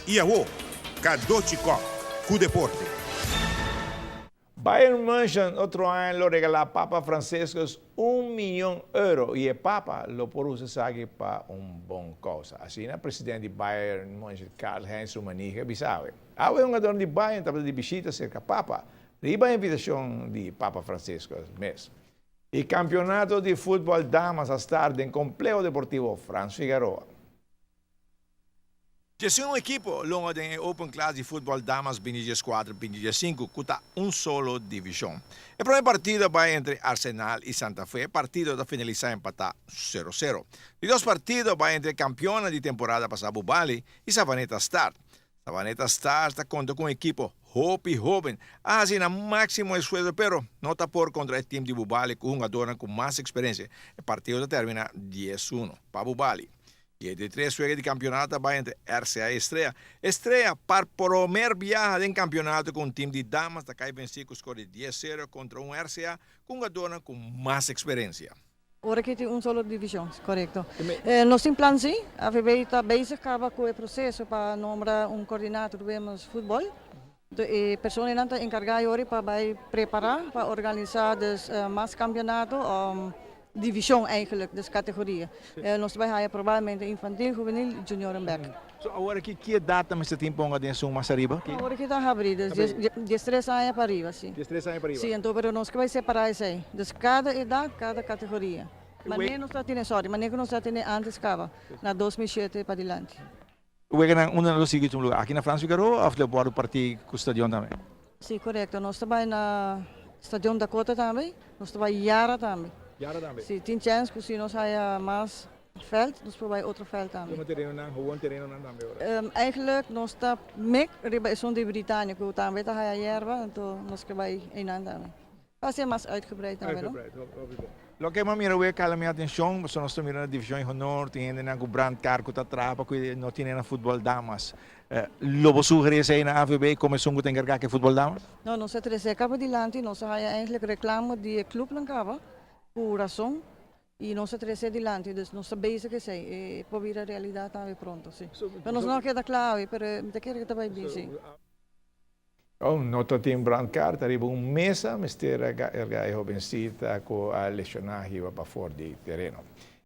I awo, Cadochi Kock ku deporte. Bayern München otro aña lo regalá Papa Francescus un miyon euro i e Papa lo por usa esaki pa un bon kousa. Asina president di Bayern München Karl-Heinz Rummenigge a bisa awe. Awe e hungadornan di Bayern tabata di bishita serka Papa riba invitashon di Papa Francescus mes. E kampionato di futbòl damas a start den Kompleho Deportivo Frans Figaroa. Djesun ekipo longa den e Open Class di futbòl damas binti djeskuater binti djesinku ku ta un solo divishon. E promé partido a bai entre Arsenal i Santa Fe. E partido ta finalisá empatá sero sero. Di dos partido a bai entre e kampionnan di temporada pasá Bubali i Savaneta Start. Savaneta Stars ta konta ku un ekipo hopi hóben. A hasi nan máksimo esfuerso pero no ta por kontra e tim di Bubali ku hungadornan ku mas eksperensia. E partido ta terminá dies uno pa Bubali. I e di tres wega di kampionato a bai entre RCA i Estrella. Estrella par promer biaha den kampionato ku un tim di damas ta kai vensí ku skor di dies sero kontra un RCA ku hungadornan ku mas eksperensia. Ora ki tin un solo divishon, korekto. Nos tin plan si, AVB ta bezig kaba ku e proseso pa nombra un kordinator di women's futbol. E personanan ta enkargá yori pa bai prepará pa organisá dus mas kampionato divishon eigenlijk, dus kategoria. Nos ta bai haya probablemente infantil, hubenil i junior en bek. So awor aki ki edat ta mester tin ponga den esun mas ariba? Awor aki ta habrí, dus diestres aña pa ariba, si. Diestres aña pa ariba. Si, anto pero nos ke bai separá esei. Dus kada edat, kada kategoria. Manera nos ta tene, sorry, manera ku nos ta tene antes kaba, na 2007 padilanti. Weganan unda nan lo sigui tuma lugar? Aki na Frans Figaroa of lo wòrdu partí ku stadion tambe? Sí, korekto. Nos ta bai na Stadion Dakota tambe. Nos ta bai Yara tambe. Yara tambe? Sí, tin chèns ku si nos haya mas vèlt, nos por bai otro vèlt tambe. Tuma terenonan, gewoon terenonan tambe ora? Eigenlijk nos ta mek riba esun di Britania ku tambe ta haya yerba, anto nos ke bai einan tambe. Pa ser mas uitgebreid tambe, no? Uitgebreid, hopi bon. Loke mi a mira awe kala mi atencion, pasobra nos ta mira na Division di Honor, tin hendenan ku brandkaart ku ta traha pa kuida, no tin na futbol damas. Lo bo sugeri esei na AVB komo esun ku ta enkargá ku e futbol damas? No, nos a trese kaba dilanti, nos a haya eigenlijk reklamo di e klupnan kaba, ku rason, i nos a trese dilanti, dus nos ta bezig esei, e por bira realidat tambe pronto, si. Pero nos no a keda kla awe, pero mi ta kere ku ta bai bin, si. Oh, no ta tin brandkaart ariba un mesa, mester a erga e hobencita cu a lesioná hiba pafor di tereno.